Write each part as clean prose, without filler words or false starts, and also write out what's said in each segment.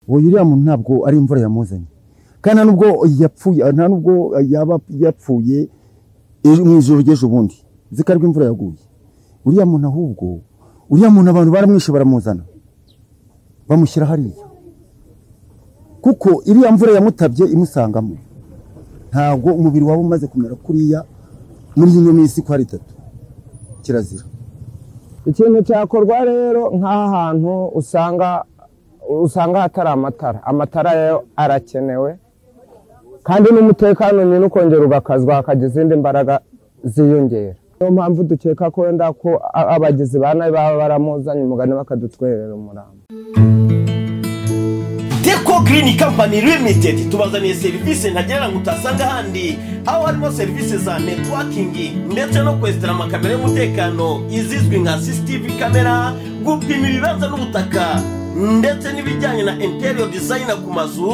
Uriya muntu ntabwo ari imvura yamuzanye, kandi nubwo yapfuye, nta nubwo yaba yapfuye mu ijoro ry'ejo bundi zikarwa imvura yaguye. Uriya muntu ahubwo, uriya muntu abantu baramwishe baramuzana bamushyira hariya, kuko iriya mvura yamutabye imusangamo. Ntabwo umubiri waba umaze kumera kuriya muri ino minsi ko ari itatu, kirazira. Ikintu cyakorwa rero nk'aha hantu usanga hatari amatara, amatara yo arakenewe, kandi n'umutekano nyine ukongera ugakazwa hakagira izindi mbaraga ziyongera. Niyo mpamvu dukeka ko wenda ko abagizi ba nabi baba baramuzanye umugani bakadutwerera umurambo. Deco Green Company Limited tubazaniye serivisi ntagereranywa utasanga ahandi, aho harimo serivisi za networking ndetse no kwesitara amakamera y'umutekano izizwi nka CCTV camera, gupima ibibanza n'ubutaka ndetse n'ibijyanye na interior design ku mazu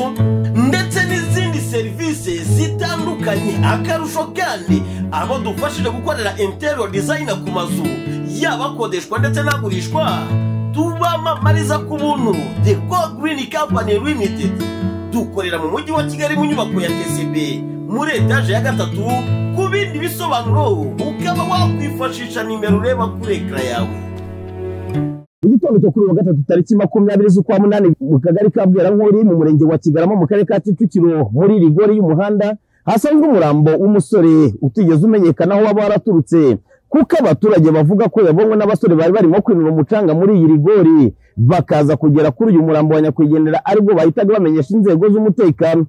ndetse n'izindi serivisi zitandukanye. Akarusho kandi abo dufashije gukorera interior design ku mazu yaba akodeshwa ndetse n'agurishwa, tubamamariza ku buntu. Deco Green Company Limited dukorera mu mujyi wa Kigali mu nyubako ya TCB muri etaje ya 3. Ku bindi bisobanuro ukaba wakwifashisha nimero ureba kuri ekara yawe. Mu gitondo cyo kuri wa gatatu tariki 20 z'ukwa munani mu kagari ka Bwerankori mu murenge wa Kigarama mu karere ka Kicukiro muri rigori y'umuhanda hasanzwe umurambo w'umusore utigeze umenyekana aho waba waraturutse, kuko abaturage bavuga ko yabonywe n'abasore bari barimo kwinura umucanga muri iyi rigori, bakaza kugera kuri uyu murambo wa nyakwigendera aribwo bahitaga bamenyesha inzego z'umutekano.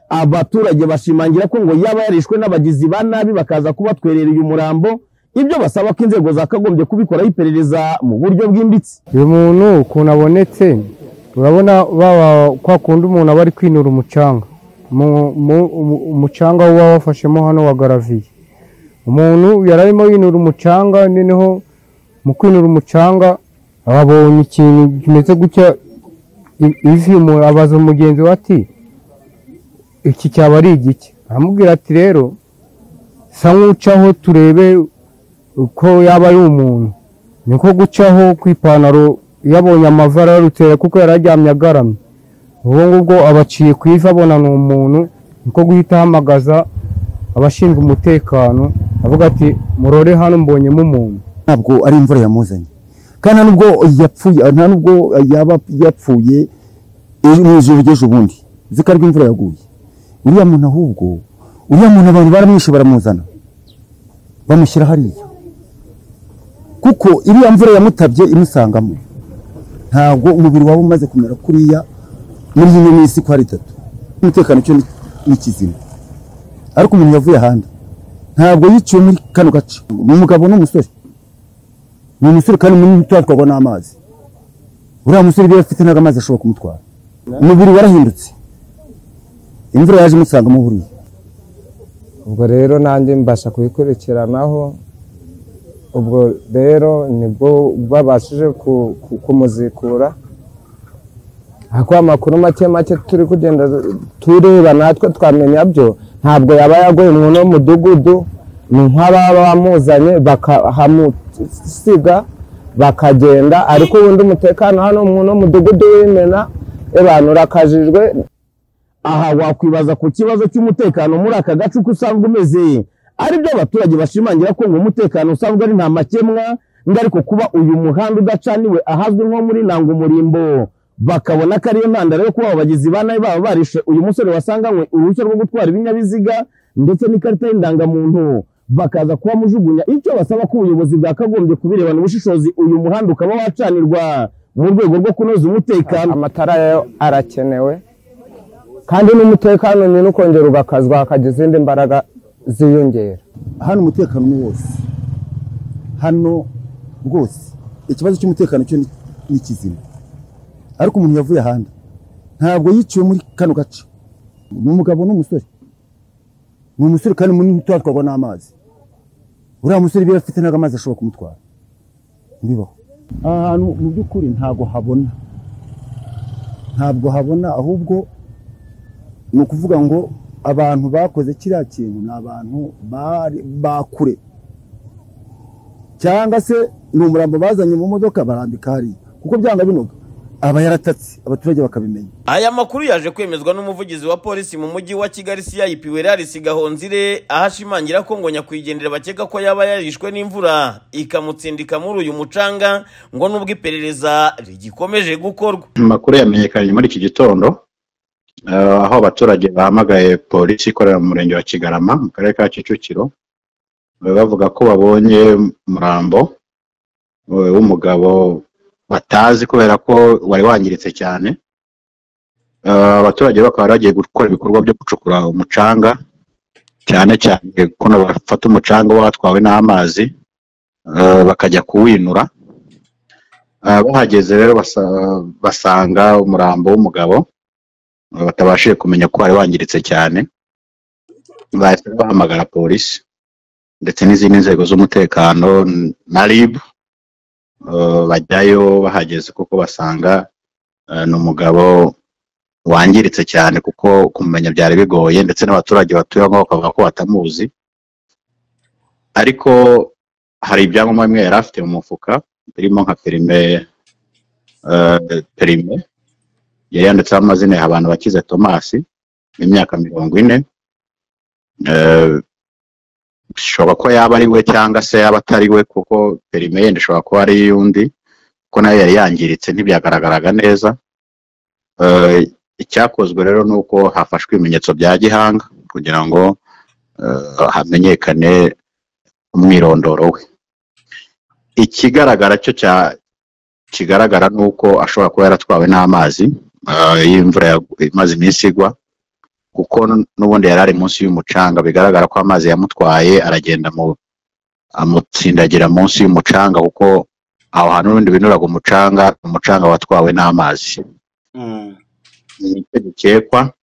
Abaturage bashimangira ko ngo yaba yarishwe n'abagizi ba nabi bakaza kubatwerera uyu murambo, ibyo basaba ko inzego zakagombye kubikoraho iperereza mu buryo bwimbitse. Uyu muntu ukuntu abonetse, urabona baba kwa kundi umuntu aba ari kwinura umucanga, umucanga uba wafashemo hano wa garaviye. Umuntu yararimo yinura umucanga, noneho mu kwinura umucanga ababonye ikintu kimeze gutya ivi, abaza mugenzi we ati iki cyaba ari igiki? Aramubwira ati rero sa nk'ucaho turebe uko yaba ari umuntu. Niko gucaho ku ipantaro yabonye amavara yarutera kuko yararyamye agaramye. Ubwo ngubwo abaciye ku ivi abona ni umuntu, niko guhita ahamagaza abashinzwe umutekano avuga ati murore hano mbonyemo umuntu. Ntabwo ari imvura yamuzanye, kandi nubwo yapfuye, nta nubwo yaba yapfuye mu ijoro ry'ejo bundi zikarwa imvura yaguye. Uriya muntu ahubwo, uriya muntu abantu baramwishe baramuzana bamushyira hariya, kuko iriya mvura yamutabye imusangamo. Ntabwo umubiri waba umaze kumera kuriya muri ino minsi ko ari itatu. Umutekano cyo ni kizima, ariko umuntu yavuye ahandi ntabwo yiciwe muri kano gace. Ni umugabo n'umusore, ni umusore kandi munini utwatwagwa n'amazi. Uriya musore ibyo afite ntabwo amazi ashobora kumutwara. Umubiri warahindutse, imvura yaje imusangamo buriya. Ubwo rero nanjye mbasha kubikurikiranaho, ubwo rero nibwo babashije kumuzikura. Ako amakuru make make turi kugenda tureba natwe twamenya byo, ntabwo yaba yagoye umuntu wo mudugudu, ni nk'ababa bamuzanye bakahamusiga bakagenda, ariko ubundi umutekano hano umuntu wo mudugudu w'Imena abantu urakajijwe. Aha wakwibaza ku kibazo cy'umutekano muri aka gace uko usanzwe umeze, aribyo abaturage bashimangira ko ngo umutekano usanzwe ari nta makemwa, ngo ariko kuba uyu muhanda udacaniwe ahazwi nko muri Nangumurimbo bakabona ko ariyo ntandaro yo kuba abagizi ba nabi baba barishe uyu musore wasanganywe uruhushya rwo gutwara ibinyabiziga ndetse n'ikarita y'indangamuntu, bakaza kubamujugunya. Icyo basaba ko ubuyobozi bwakagombye kubirebana ubushishozi, uyu muhanda ukaba wacanirwa mu rwego rwo kunoza umutekano. Amatara yo arakenewe, kandi n'umutekano nyine ukongera ugakazwa hakagira izindi mbaraga ziyongera. Hano umutekano ni wose, hano rwose ikibazo cy'umutekano cyo ni kizima, ariko umuntu yavuye ahandi ntabwo yiciwe muri kano gace. Ni umugabo n'umusore, ni umusore kandi munini utwatwagwa n'amazi. Uriya musore ibyo afite ntabwo amazi ashobora kumutwara, ntibibaho. Aha hantu mu by'ukuri ntabwo habona, ntabwo habona, ahubwo ni ukuvuga ngo abantu bakoze kiriya kintu ni abantu bakure, cyangwa se ni umurambo bazanye mu modoka barambika hariya, kuko byanga binoga. Aba yaratatse abaturage bakabimenya. Aya makuru yaje kwemezwa n'umuvugizi wa polisi mu mujyi wa Kigali CIP Werarisi Gahonzire, aho ashimangira ko ngo nyakwigendera bakeka ko yaba yarishwe n'imvura ikamutsindika muri uyu mucanga, ngo nubwo iperereza rigikomeje gukorwa. Amakuru yamenyekanye muri iki gitondo aho abaturage bahamagaye polisi ikorera mu murenge wa Kigarama mu karere ka Kicukiro, bavuga ko babonye umurambo w'umugabo batazi kubera ko wari wangiritse cyane. Abaturage bakaba bagiye gukora ibikorwa byo gucukura umucanga, cyane cyane kuno bafata umucanga watwawe n'amazi bakajya kuwinura. Bahageze rero basanga umurambo w'umugabo batabashije kumenya ko wari wangiritse cyane. Bahise bahamagara polisi ndetse n'izindi nzego z'umutekano na RIB, bajyayo. Bahageze kuko basanga ni umugabo wangiritse cyane, kuko kumenya byari bigoye, ndetse n'abaturage batuye aho bakavuga ko batamuzi. Ariko hari ibyangombwa bimwe yari afite mu mufuka, birimo nka perime yari yanditseho amazina ya Habanabakize Thomas, imyaka 40. Bishoboka ko yaba ari we cyangwa se yaba atari we, kuko perime yenda ishobora kuba ari iy'undi, kuko nayo yari yangiritse ntibyagaragaraga neza. Icyakozwe rero ni uko hafashwe ibimenyetso bya gihanga kugira ngo hamenyekane umwirondoro we. Ikigaragara cyo kigaragara ni uko ashobora kuba yaratwawe n'amazi y'imvura imaze iminsi igwa, kuko n'ubundi yari ari munsi y'umucanga. Bigaragara ko amazi yamutwaye aragenda amutsindagira munsi y'umucanga, kuko aho hantu n'ubundi binuraga umucanga, umucanga watwawe n'amazi. Nicyo gikekwa.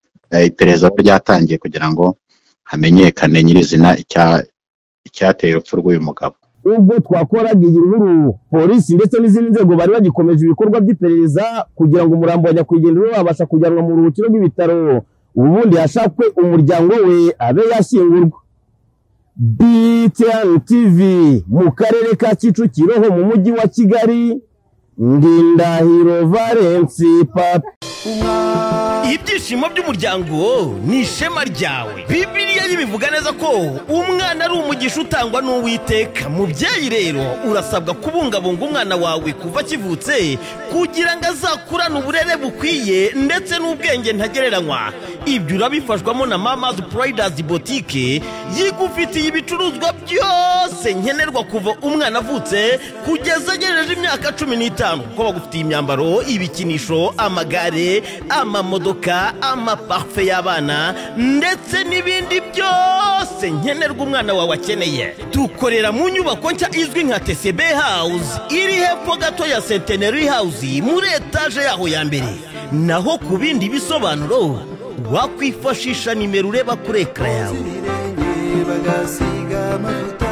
Iperereza ryatangiye kugira ngo hamenyekane nyirizina icyateye urupfu rw'uyu mugabo. Ubwo twakoraga iyi nkuru, polisi ndetse n'izindi nzego bari bagikomeje ibikorwa by'iperereza kugira ngo umurambo wa nyakwigendera wabasha kujyanwa mu ruhukiro rw'ibitaro, ubundi hashakwe umuryango we abe yashyingurwa. BTN TV mu karere ka Kicukiro ho mu mujyi wa Kigali, Ndindahiro Valence Papi. Ibyishimo by'umuryango ni ishema ryawe. Bibiliya bivuga neza ko umwana ari umugisha utangwa n'Uwiteka. Mubyeyi rero, urasabwa kubungabunga umwana wawe kuva akivutse, kugira ngo azakurane uburere bukwiye ndetse n'ubwenge ntagereranywa. Ibyo urabifashwamo na Mama's Priders Boutique, yigufitiye ibicuruzwa byose nkenerwa kuva umwana avutse kugeza agejeje imyaka 15, kuko bagufitiye imyambaro, ibikinisho, amagare, amamodoka, amaparufe y'abana ndetse n'ibindi byose nkenerwa umwana wawe akeneye. Dukorera mu nyubako nshya izwi nka TCB House, iri hepfo gato ya Centenary House, muri etaje yaho ya mbere. Naho ku bindi bisobanuro wakwifashisha nimero ureba kuri ekara yawe. Bagasiga amavuta.